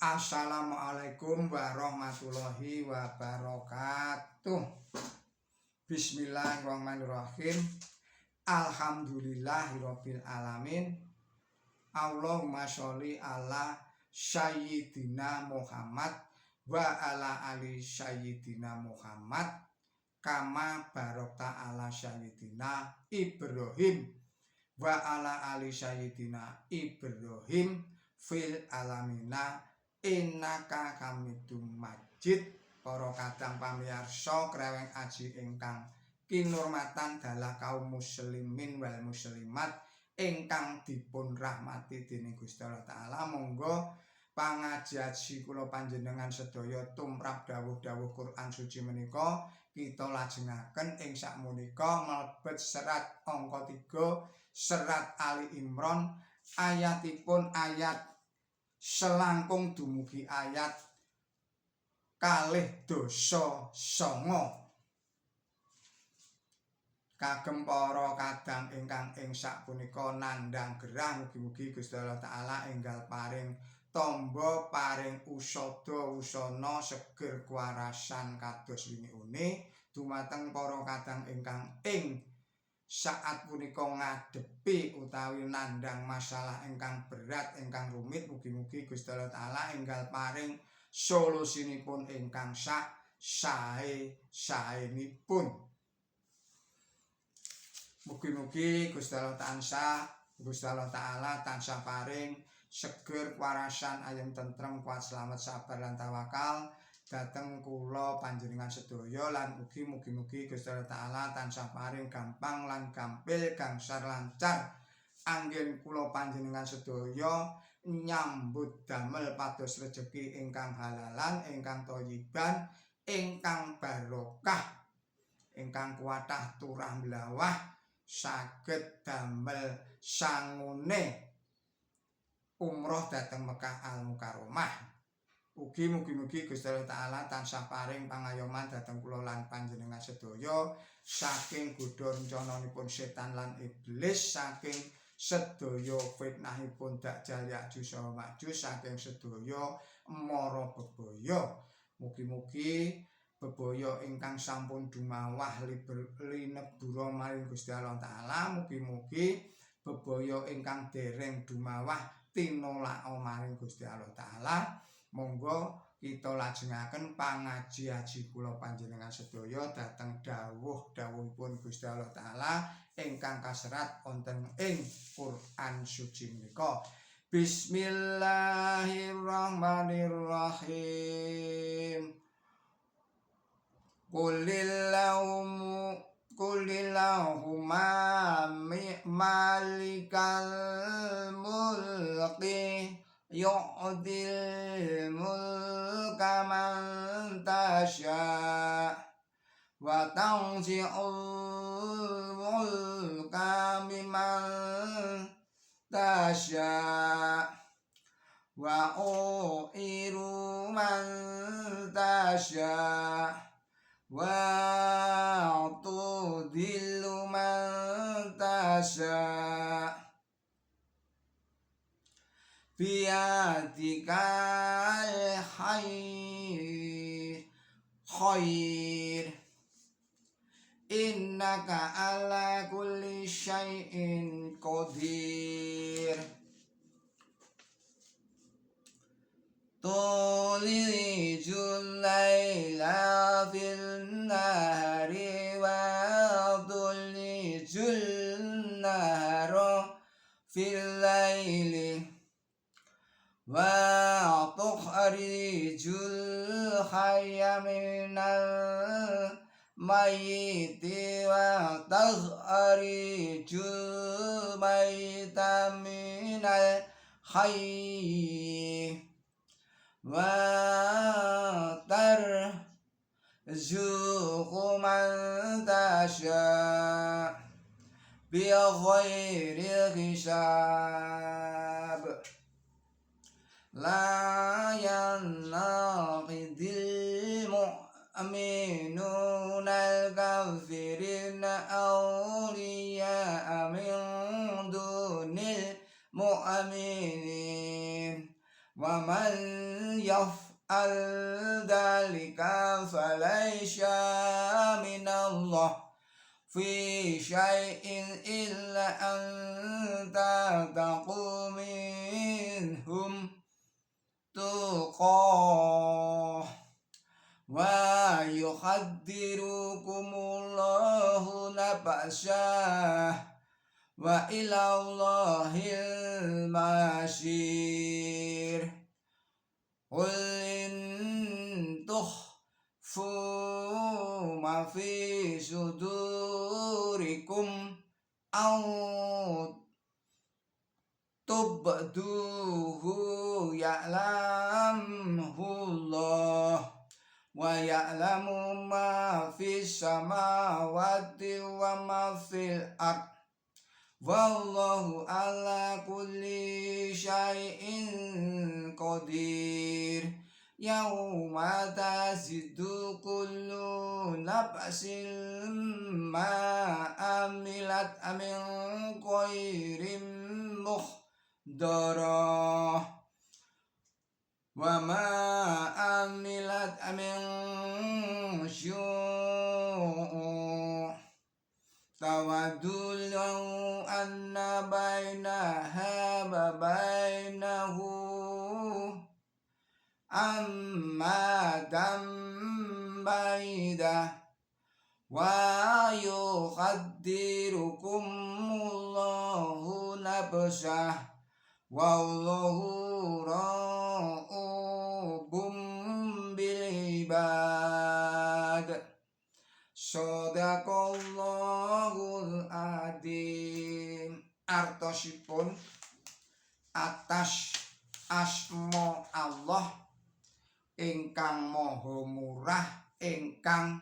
Assalamualaikum warahmatullahi wabarakatuh. Bismillahirrahmanirrahim. Alhamdulillahirabbil alamin. Allahumma sholli ala sayyidina Muhammad wa ala ali sayyidina Muhammad kama barokta ala sayyidina Ibrahim wa ala ali sayyidina Ibrahim fil alamina innaka hamidum majid. Para kadang pamirsa kreweng aji ingkang kinurmatan dalah kaum muslimin wal muslimat ingkang dipun rahmati dening Gusti Allah Taala, monggo pangaji-aji kula panjenengan sedaya tumrap dawuh-dawuh Quran suci menika kita lajengaken ing sakmenika mlebet serat angka 3 serat Ali Imran ayatipun ayat selangkung dumugi ayat 29. Kagem para kadang ingkang ing sapunika nandhang gerah, mugi-mugi Gusti Allah Taala enggal paring tamba, paring usada wusana seger kuwarasan kados wingi-uni. Dumateng para kadang ingkang ing saat punika ngadepi utawi nandhang masalah ingkang berat, ingkang rumit, mugi-mugi Gusti Allah Taala enggal paring solusinipun ingkang sak sae saenipun. Mugi-mugi Gusti Allah tansah Gusti Allah Taala tansah paring seger kuwarasan, ayem tentrem, kuat slamet, sabar lan tawakal dhateng kula panjenengan sedaya, lan ugi mugi-mugi Gusti Allah Taala tansah paring gampang lan gampil, gangsar lancar anggen kula panjenengan sedaya nyambut damel pados rejeki ingkang halalan, ingkang thayyiban, ingkang barokah, ingkang kuatah turah mlawah, saged damel sangune umroh dhateng Mekah Al Mukarramah. Ugi mugi-mugi Gusti Allah Taala tansah paring pangayoman dhateng kula lan panjenengan sedaya saking godha rencananipun setan lan iblis, saking sedaya fitnahipun Dajjal Ya'juj saha Ma'juj, saking sedaya mara bebaya. Mugi-mugi bebaya ingkang sampun dumawah linebura maring Gusti Allah Taala, mugi-mugi bebaya ingkang dereng dumawah tinolaka maring Gusti Allah Taala. Monggo kita lajengaken pangaji-aji kula panjenengan sedaya dhateng dawuh-dawuhipun Gusti Allah Taala ingkang kaserat wonten ing Quran suci menika. Bismillahirrahmanirrahim. Qulillahumma malikal mulki yu'til mulka man tasya wa tanzi'ul mulka mimman tasya wa u'iru man tasya wa tudhillu man tasya biyadikal khair innaka ala kulli syai'in qadir. Tulijul laila fil nahari wa tulijul nahara fil laili wa tukhrijul hayya minal mayyiti wa takhrijul mayyita minal hayyi wa tarzuqu man tasya bi ghairi hisab. La yanaqidil mu'minuna al-kafirina awliya'a min dunil mu'minin wa man man yaf'al dzalika falaysa minallah fi syai'in illa an tattaqu minhum tuqah wa yuhaddirukumullahu nafsah wa ilallahil masir. Qul in tukhfu ma fi sudurikum aw tubduhu ya'lamhu Allah wa ya'lamu ma fis samawati wa ma fil ard wallahu ala kulli syai'in qadir. Yauma tazidu kullu nafsin ma amilat min khairin muhdara wa ma amilat min syu'u tawaddu law anna bainaha wa bainahu ammadan baida wa yukhaddirukumullahu nafsah wallahu ra'ubum bil ibad. Shadaqallahul adzim. Artosipun atas asma Allah ingkang maha murah ingkang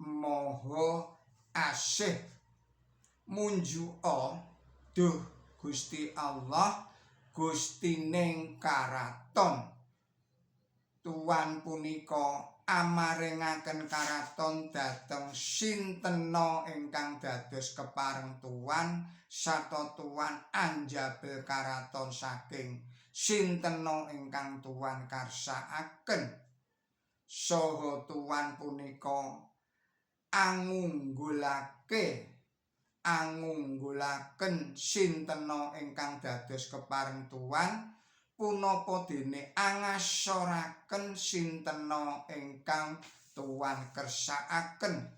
maha asih. Munjuka duh Gusti Allah Gustining karaton. Tuan punika amaringaken karaton dhateng sintena ingkang dados kepareng tuan sarta tuan anjabel karaton saking sintena ingkang tuan karsakaken. Saha tuan punika angunggulaken sintena ingkang dados kepareng tuan, punapa dene angasoraken sintena ingkang tuan kersakaken.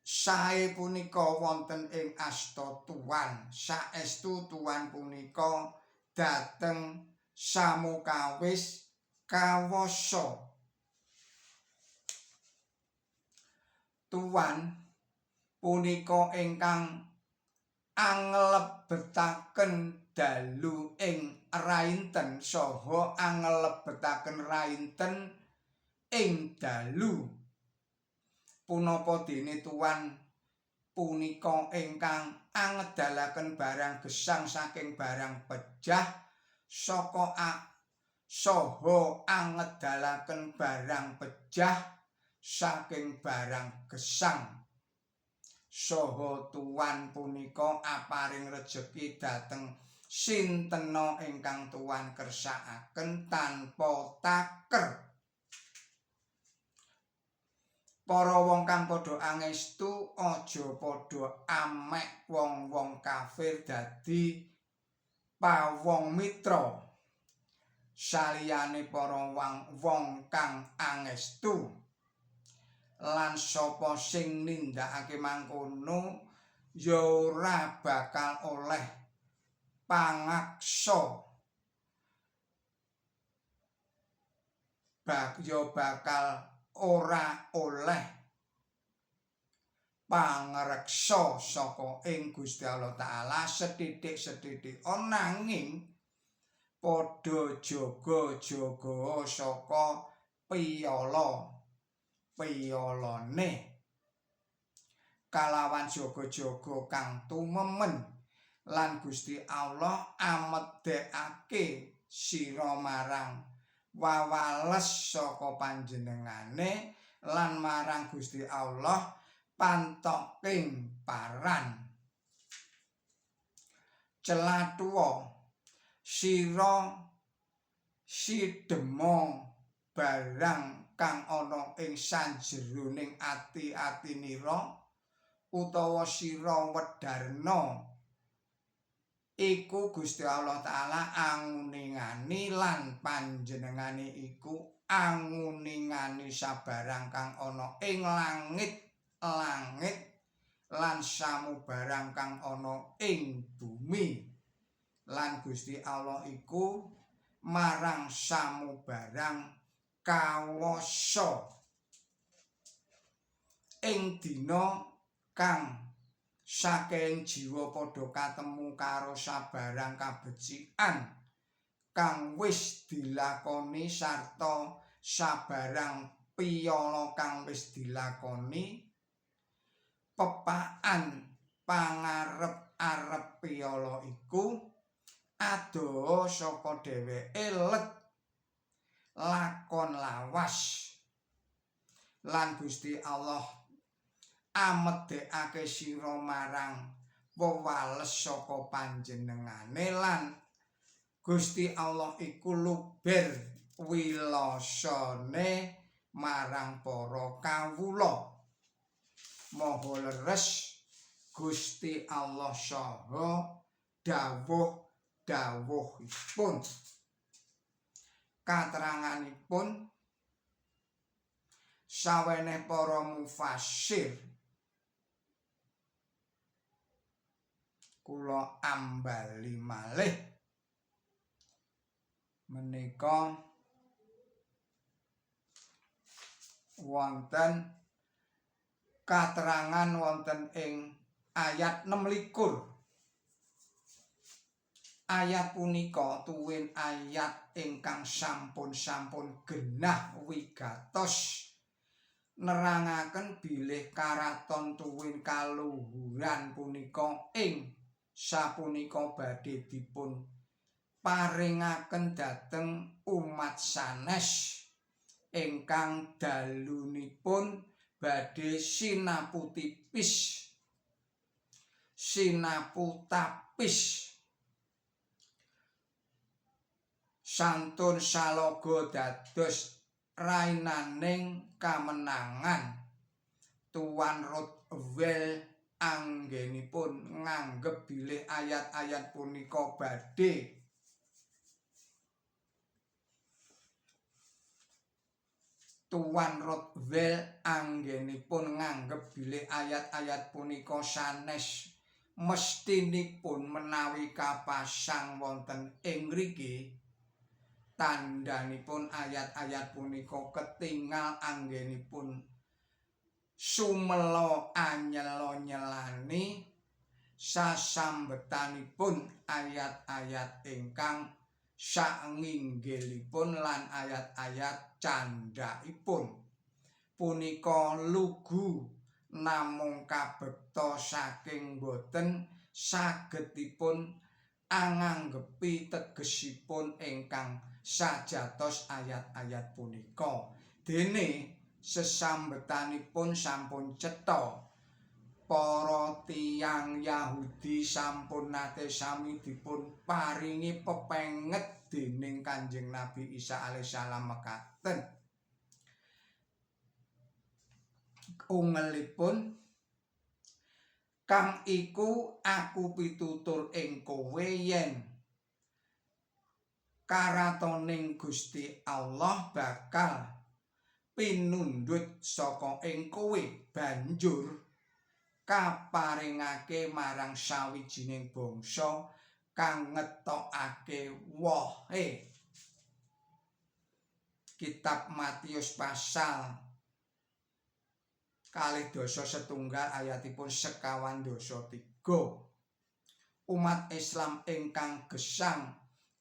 Sae punika wonten ing asta tuan, saestu tuan punika dhateng samukawis kawasa. Tuan punika ingkang anglebetaken dalu ing rainten saha anglebetaken rainten ing dalu. Punapa dene tuan punika ingkang angedalaken barang gesang saking barang pejah saka saha angedalaken barang pejah saking barang gesang. Saha tuan punika aparing rejeki dhateng sintena ingkang tuan kersakaken tanpa taker. Para wong kang padha angestu aja padha amek wong-wong kafir dadi pawong mitra saliyane para wong kang angestu. Lan sapa sing nindakake mangkono ya ora bakal oleh pangaksa, ya bakal ora oleh pangreksa saka ing Gusti Allah Ta'ala sethithik-sethithik, nanging padha jaga-jaga saka piyala piyalane kalawan jaga-jaga kang tumemen. Lan Gusti Allah amedhekake sira marang wawales saka panjenengane lan marang Gusti Allah pantoking paran. Celathuwa sira sidema barang kang ana ing sanjeroning ati-atinira utawa sira wedharna iku Gusti Allah Ta'ala anguningani lan panjenengane iku anguningani sabarang kang ana ing langit-langit lan samubarang kang ana ing bumi lan Gusti Allah iku marang samubarang kawasa. Ing dina kang saking jiwa padha katemu karo sabarang kabecikan kang wis dilakoni sarta sabarang piyala kang wis dilakoni, pepakan pangarep-arep piyala iku adoh saka dheweke let lakon lawas lan Gusti Allah amedhekake sira marang wewales saka panjenengane lan Gusti Allah iku luber wilasane marang para kawula. Maha leres Gusti Allah saha dawuh-dawuhipun. Kateranganipun saweneh para mufassir kula ambali malih menika wonten katerangan wonten ing ayat 26. Ayat punika tuwin ayat ingkang sampun-sampun genah wigatos nerangaken bilih karaton tuwin kaluhuran punika ing sapunika badhe dipun paringaken dhateng umat sanes ingkang dalunipun badhe sinapu tipis sinapu tapis santun salaga dados rainaning kamenangan. Tuan Rodwell anggenipun nganggep bilih ayat-ayat punika badhe Tuan Rodwell anggenipun nganggep bilih ayat-ayat punika sanes mestinipun menawi kapasang wonten ing mriki. Tandhanipun ayat-ayat punika ketingal anggenipun sumela anyela-nyelani sasambetanipun ayat-ayat ingkang sanginggilipun lan ayat-ayat candhaipun punika lugu namung kabekta saking boten sagedipun anganggepi tegesipun ingkang sajatos ayat-ayat punika. Dene sesambetanipun sampun cetha para tiyang Yahudi sampun nate sami dipun paringi pepenget dening Kanjeng Nabi Isa alaihissalam mekaten. Ungelipun kang iku aku pitutur ing kowe yen karatoning Gusti Allah bakal pinundhut saka ing kowe banjur kaparingake marang sawijining bangsa kang ngetokake wohe. Kitab Matius pasal 22 ayatipun 53. Umat Islam ingkang gesang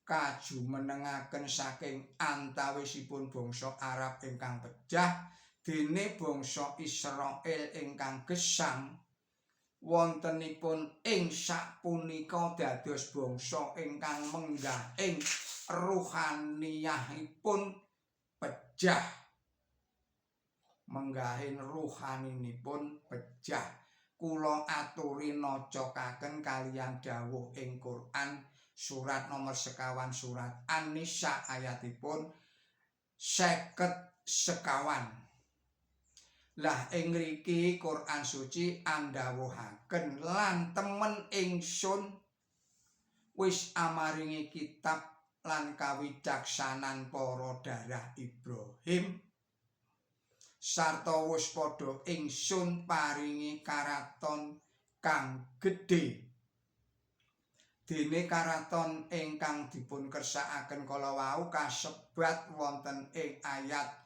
kajumenengaken saking antawisipun bangsa Arab ingkang pejah dene bangsa Israel ingkang gesang wontenipun ing sapunika dados bangsa ingkang menggah ing ruhaniyahipun pejah. Menggahin ruhaninipun pejah. Kula aturi nocokaken kaliyan dawuh ing Quran surat nomor 25, surat An-Nisa, ayatipun 54. Lah, ing ngriki Quran Suci andhawuhaken, "Lan temen ingsun wis amaringi kitab lan kawicaksanan para darah Ibrahim sarta wis padha ingsun paringi karaton kang gedhe." Dene karaton ingkang dipun kersakaken kala wau kasebat wonten ing ayat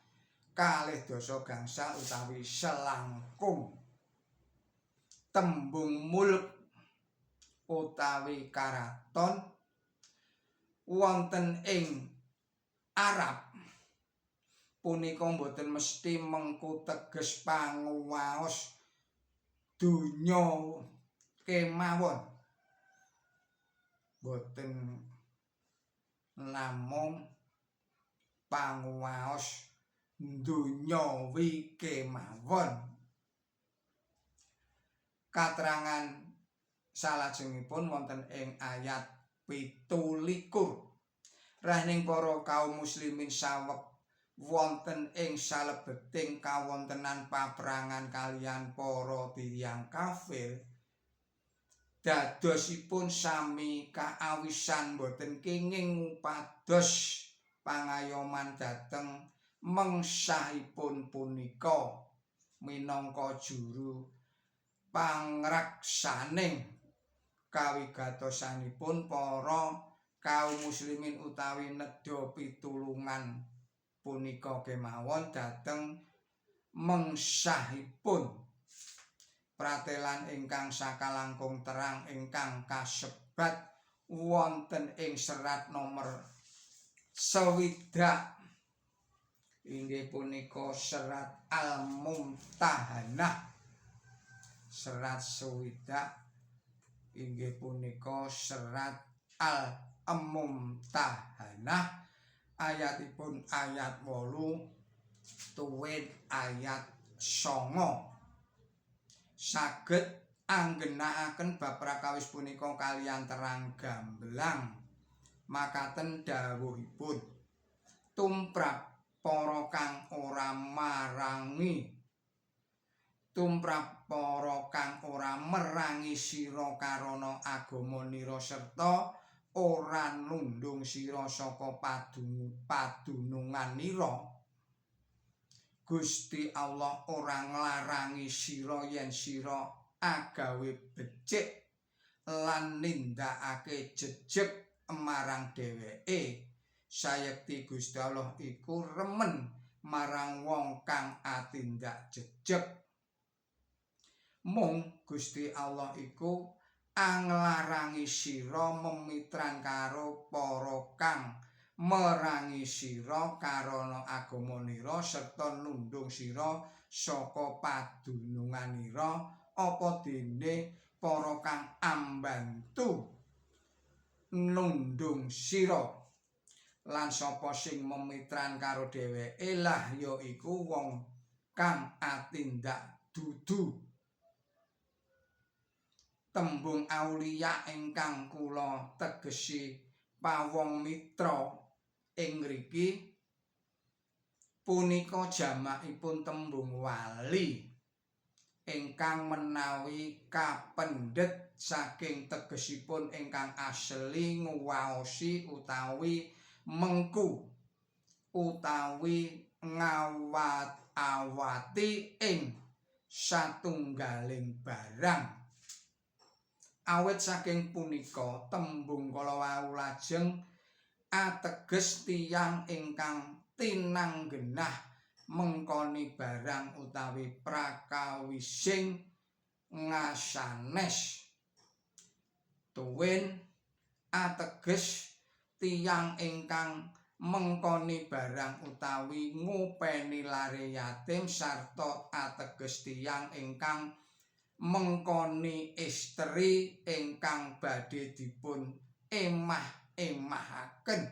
120 utawi selangkung. Tembung mulk utawi karaton wonten ing Arab punika mboten mesti mengku teges panguwaos donya kemawon, boten namung panguwaos donyawi kemawon. Katerangan salajengipun wonten ing ayat 27. Rahning para kaum muslimin saweg wonten ing salebeting kawontenan paperangan kaliyan para tiyang kafir, dadosipun sami kaawisan boten kenging ngupados pangayoman dhateng mengsahipun punika minangka juru pangraksaning kawigatosanipun para kaum muslimin utawi nedha pitulungan punika kemawon dhateng mengsahipun. Pratelan ingkang sakalangkung terang ingkang kasebat wonten ing serat nomor 60, inggih punika serat Al-Mumtahanah. Serat 60 inggih punika serat Al-Mumtahanah, ayatipun ayat 8 tuwin ayat 9, saged anggenakaken bab prakawis punika kaliyan terang gamblang. Makaten dawuhipun, "Tumrap para kang ora marangi, tumrap para kang ora merangi sira karana agama nira serta ora nundung sira saka padunungan nira, Gusti Allah ora nglarangi sira yen sira agawe becik lan nindakake jejeg marang dheweke. Sayekti Gusti Allah iku remen marang wong kang atindak jejeg. Mung Gusti Allah iku anglarangi sira memitran karo para kang merangi sira karana agama nira serta nundung sira saka padununganira, apa dene para kang ambantu nundung sira. Lan sapa sing memitran karo dheweke, lah ya iku wong kang atindak dudu." Tembung auliya ingkang kula tegesi pawong mitra ing ngriki punika jamakipun tembung wali, ingkang menawi kapendhet saking tegesipun ingkang asli nguwaosi utawi mengku utawi ngawat-awati ing satunggaling barang. Awit saking punika tembung kala wau lajeng ateges tiyang ingkang tinanggenah mengkoni barang utawi prakawising ngasanes, tuwin ateges tiyang ingkang mengkoni barang utawi ngopeni lare yatim, sarta ateges tiyang ingkang mengkoni estri ingkang badhe dipun emah-emahaken.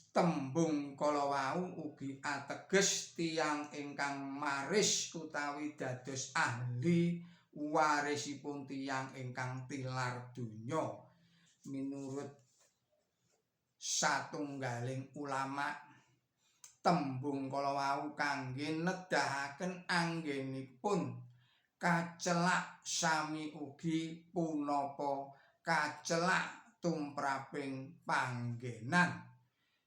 Tembung kala wau ugi ateges tiyang ingkang maris utawi dados ahli warisipun tiyang ingkang tilar donya. Minurut satunggaling ulama, tembung kala wau kangge nedahaken anggenipun kacelak sami ugi punapa kacelak tumraping panggenan,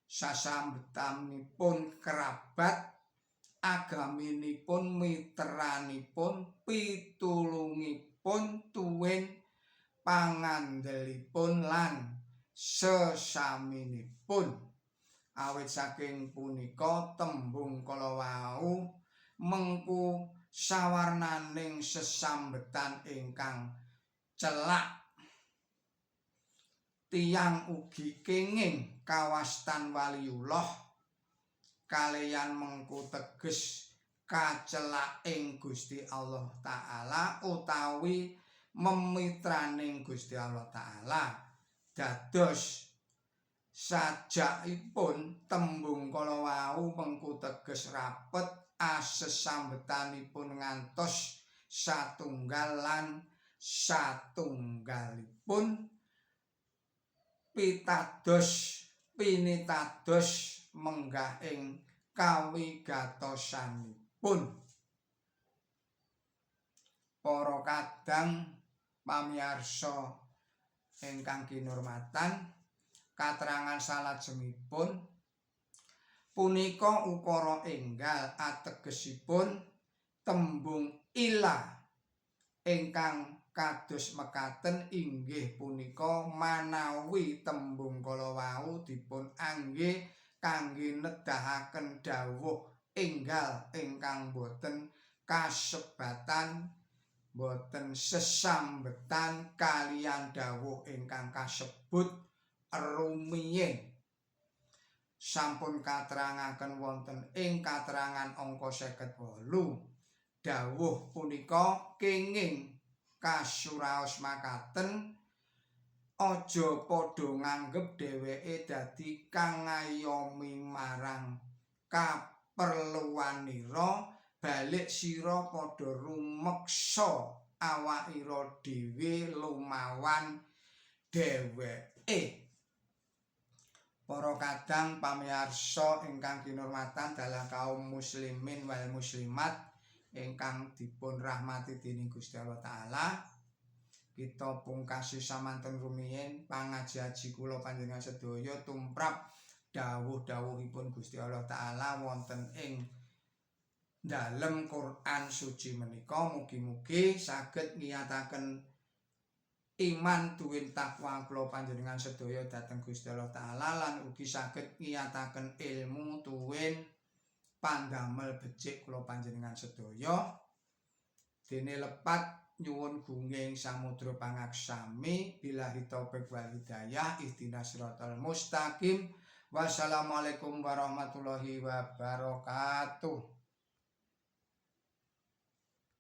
sasambetanipun kerabat, agaminipun, mitranipun, pitulungipun tuwin pangandelipun lan sesaminipun. Awit saking punika tembung kala wau mengku sawarnaning sesambetan ingkang celak. Tiyang ugi kenging kawastan waliyullah kaliyan mengku teges kacelak ing Gusti Allah Ta'ala utawi memitraning Gusti Allah Ta'ala. Dados sajakipun tembung kala wau mengku teges rapet asesambetanipun ngantos satunggal lan satunggalipun pitados pinitados menggah ing kawigatosanipun. Para kadang pamiyarsa ingkang kinurmatan, katerangan salajengipun punika ukara enggal ategesipun tembung ila ingkang kados mekaten, inggih punika manawi tembung kala wau dipun angge kangge nedahaken dawuh enggal ingkang boten kasebatan, boten sesambetan kaliyan dawuh ingkang kasebut rumiyin. Sampun katerangaken wonten ing katerangan angka 58. Dawuh punika kenging kasuraos makaten: aja padha nganggep dheweke dadi kang ngayomi marang kaperluanira, balik sira padha rumeksa awakira dhewe lumawan dheweke. Para kadang pamiyarsa ingkang kinurmatan dalah kaum muslimin wal muslimat ingkang dipun rahmati dening Gusti Allah Taala, kita pungkasi samanten rumiyin pangaji-aji kula panjenengan sedaya tumrap dawuh-dawuhipun Gusti Allah Taala wonten ing dalem Quran suci menika. Mugi-mugi saged ngiyataken iman tuwin takwa kula panjenengan sedaya dhateng Gusti Allah Taala lan ugi saged ngiyataken ilmu tuwin pandamel becik kula panjenengan sedaya. Dene lepat nyuwun gunging samudra pangaksami, billahi taufik wal hidayah, ihdinas siratal mustaqim. Wassalamualaikum warahmatullahi wabarakatuh.